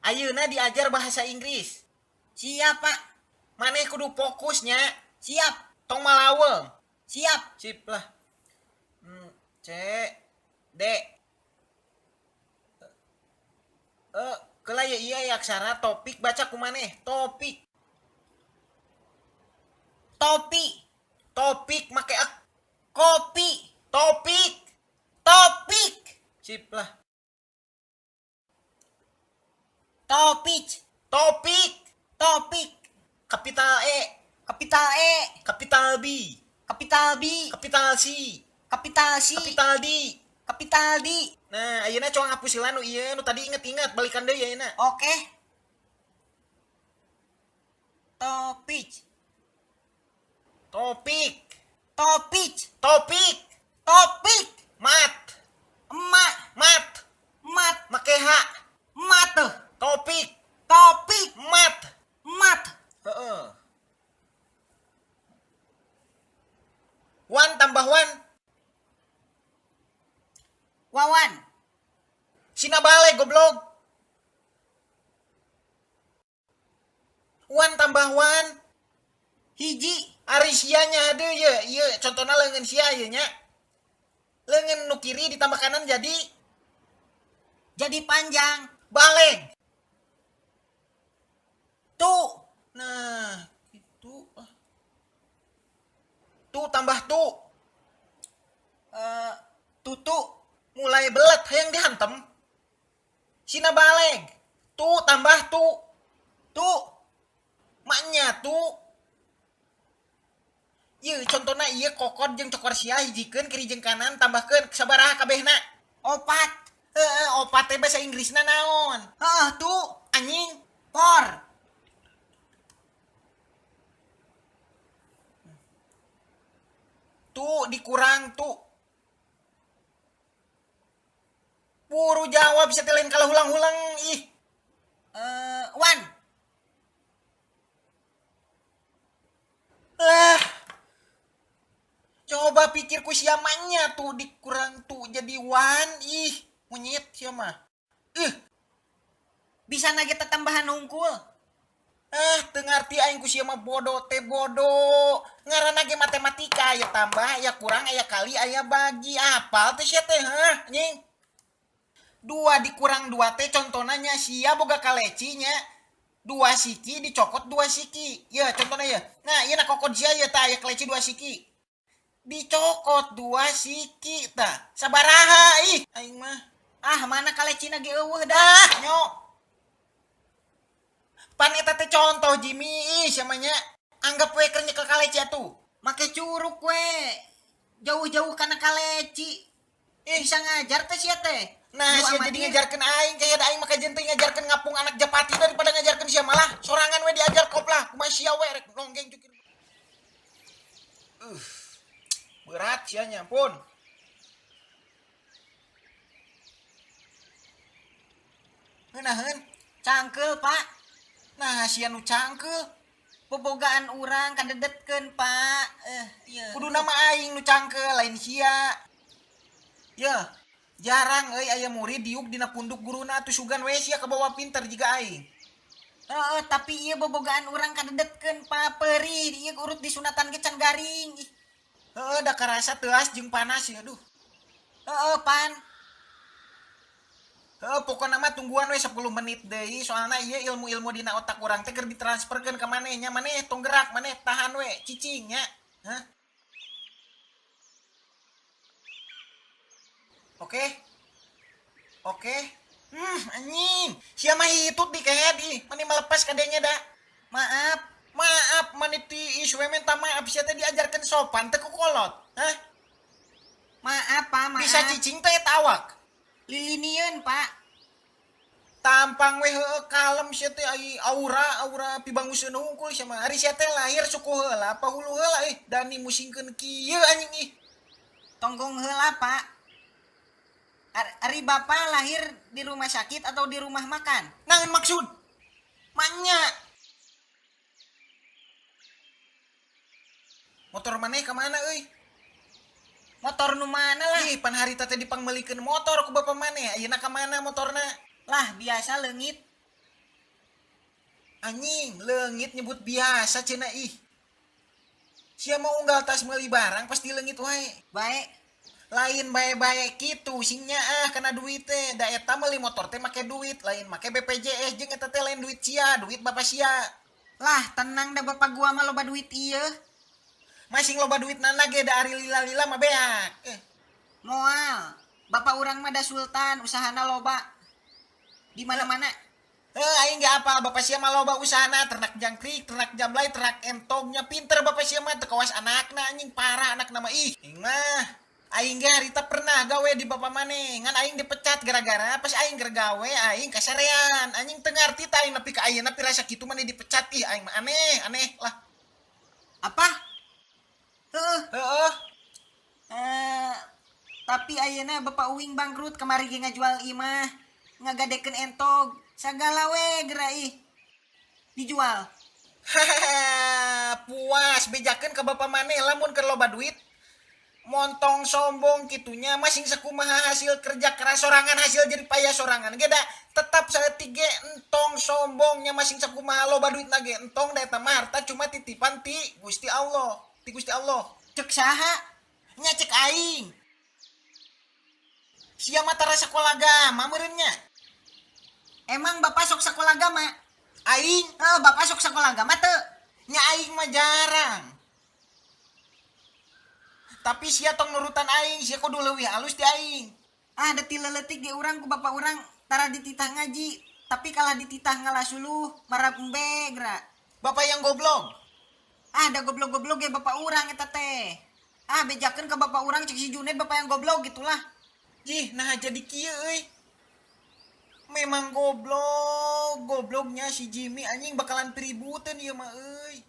Ayeuna diajar bahasa Inggris. Siap, Pak. Maneh kudu fokusnya. Siap. Tong malaweng. Siap. Sip lah. C D E kela ya iya ya aksara topik baca ku maneh. Topik. Topi. Topik make ek. Kopi. Topik. Topik. Sip lah. Topik. Topik. Topik. Kapital E. Kapital E. Kapital B. Kapital B. Kapital C. Kapital C. Kapital D. Kapital D. Nah, ayeuna coba ngapus heula nu ieu nu tadi inget-inget balikan deui ayeuna. Oke. Topik. Topik. Topik. Topik. Topik. Mat. Emak. Mat. Mat. Make H. Mat. Topik. Topik. Mat. Mat. Heeh. Wan tambah wan. Wawan. Sina balik goblok. Wan tambah wan. Hiji. Ari sia nya deui ye, ieu contona leungeun sia ieu nya. Leungeun nu kiri ditambah kanan jadi panjang. Baleg. Tu. Nah, itu. Tu tambah tu. Tutu. Mulai belet hayang dihantem. Sina baleg. Tu tambah tu. Tu. Maknya tu. Ieu contona ieu kokod jeung cokor sia hijikeun kiri jeung kanan tambahkeun sabaraha kabehna? Opat. Heeh, opat teh bahasa Inggrisna naon? Heeh, tu. Anjing. Por. Tu dikurang tu. Buru jawab bisa lain kalau hulang-hulang ih. Wan. Lah. Coba pikir ku siamanya tuh dikurang tuh jadi wan ih monyet sia mah. Ih. Bisa nage tambahan unggul. Ah, teu ngarti aing ku sia mah bodoh teh bodoh. Ngaranna ge matematika aya tambah, aya kurang, aya kali, aya bagi. Apal teh sia teh hah, anjing. 2 dikurang 2 teh contohna nya sia boga kaleci nya. 2 siki dicokot 2 siki. Ya contohna ya. Nah, ieu na kokot sia ya tah aya kaleci 2 siki. Dicokot 2 siki tah. Sabaraha ih aing mah. Ah, mana kalecina ge eueuh dah. Nyo. Pan eta teh contoh Jimmy ih sia mah nya. Anggap we keur nyekel kaleci atuh. Make curug we. Jauh-jauh kana kaleci. Bisa ngajar teh sia teh. Nah, sia jadi ngajarkeun aing kayak da aing mah kajeun teh ngajarkeun ngapung anak japati daripada ngajarkeun sia malah sorangan we diajar kop lah. Kumaha sia we rek nonggeng cukir. Berat sia nya ampun. Ngeunaheun cangkeul, Pak. Nah, sia nu cangkeul. Bobogaan urang kadedetkeun, Pak. Ieu. Kudu nama aing nu cangkeul lain sia. Yeuh. Jarang euy aya murid diuk dina punduk guruna atuh sugan we sia kabawa pinter jiga aing. Heeh, tapi ieu bobogaan urang kadedetkeun, Pak. Perih ieu urut disunatan ge can garing. Ih. Heeh, da karasa teuas jeung panas ya aduh. Heeh, pan. Heeh, pokona mah tungguan we 10 menit deui soalna ieu ilmu-ilmu dina otak urang teh keur ditransferkeun ka maneh nya, maneh tong gerak, maneh tahan we cicing nya. Hah? Oke. Oke. Anjing. Sia mah hitut di kayak di. Mani melepas kadenya dah. Maaf. Maaf mani tiis we minta maaf sia teh diajarkeun sopan teh ku kolot. Hah? Maaf, Pak, maaf. Bisa cicing teh eta awak. Lilinieun, Pak. Tampang we heueuh kalem sia teh ai aura pibanguseun hungkul sia mah. Ari sia teh lahir suku heula apa hulu heula ih dani musingkeun kieu anjing ih. Tonggong heula, Pak. Ari bapak lahir di rumah sakit atau di rumah makan? Naon maksud? Manya. Motor maneh ka mana euy? Motor nu mana lah? Ih, pan harita teh dipangmeulikeun motor ku bapak maneh. Ayeuna ka mana motorna? Lah, biasa leungit. Anjing, leungit nyebut biasa cenah ih. Sia mau unggal tas meuli barang pasti leungit wae. Bae. Lain bae-bae kitu singnya ah kana duit teh. Da eta meuli motor teh make duit, lain make BPJS jeung eta teh lain duit sia, duit bapak sia. Lah, tenang da bapak gua mah loba duit ieu. Masing loba duit nana ge da ari lila-lila mah beak. Moal. Bapak urang mah da sultan, usahana loba. Di mana-mana. Aing ge apal bapak sia mah loba usahana, ternak jangkrik, ternak jablay, ternak entognya pinter bapak sia mah teu kawas anakna anjing parah anakna mah ih. Aing mah aing ge harita pernah gawe di bapak maneh, ngan aing dipecat gara-gara pas aing keur gawe aing kasarean. Anjing teu ngarti tah aing nepi ka ayeuna pirasa kitu maneh dipecat ih aing mah aneh, aneh lah. Apa? Heeh. Heeh. Tapi ayeuna bapak uing bangkrut kamari ge ngajual imah, ngagadekeun entog. Sagala we geura ih. Dijual. Hahaha, puas bejakeun ka bapak maneh lamun keur loba duit. Montong sombong kitunya masing sakumaha hasil kerja keras sorangan hasil jadi payah sorangan ge da tetap saeutik ge entong sombongnya masing sakumaha loba duit ge entong da eta mah harta cuma titipan ti Gusti Allah, ti Gusti Allah. Cek saha? Nya cek aing. Sia mah tara sakola agama meureun nya. Emang bapak sok sekolah agama? Aing? Heeh, bapak sok sekolah agama teu? Nya aing mah jarang. Tapi sia tong nurutan aing, sia kudu leuwih alus ti aing. Ah, da ti leuletik ge urang ku bapak urang tara dititah ngaji, tapi kalah dititah ngalasuluh, marab embe geura. Bapak yang goblok. Ah, da goblok-goblok ge bapak urang eta teh. Ah, bejakeun ka bapak urang cek si Junet bapak yang goblok gitulah. Jih, nah jadi kieu euy. Memang goblok, gobloknya si Jimmy anjing bakalan peributan ieu mah euy.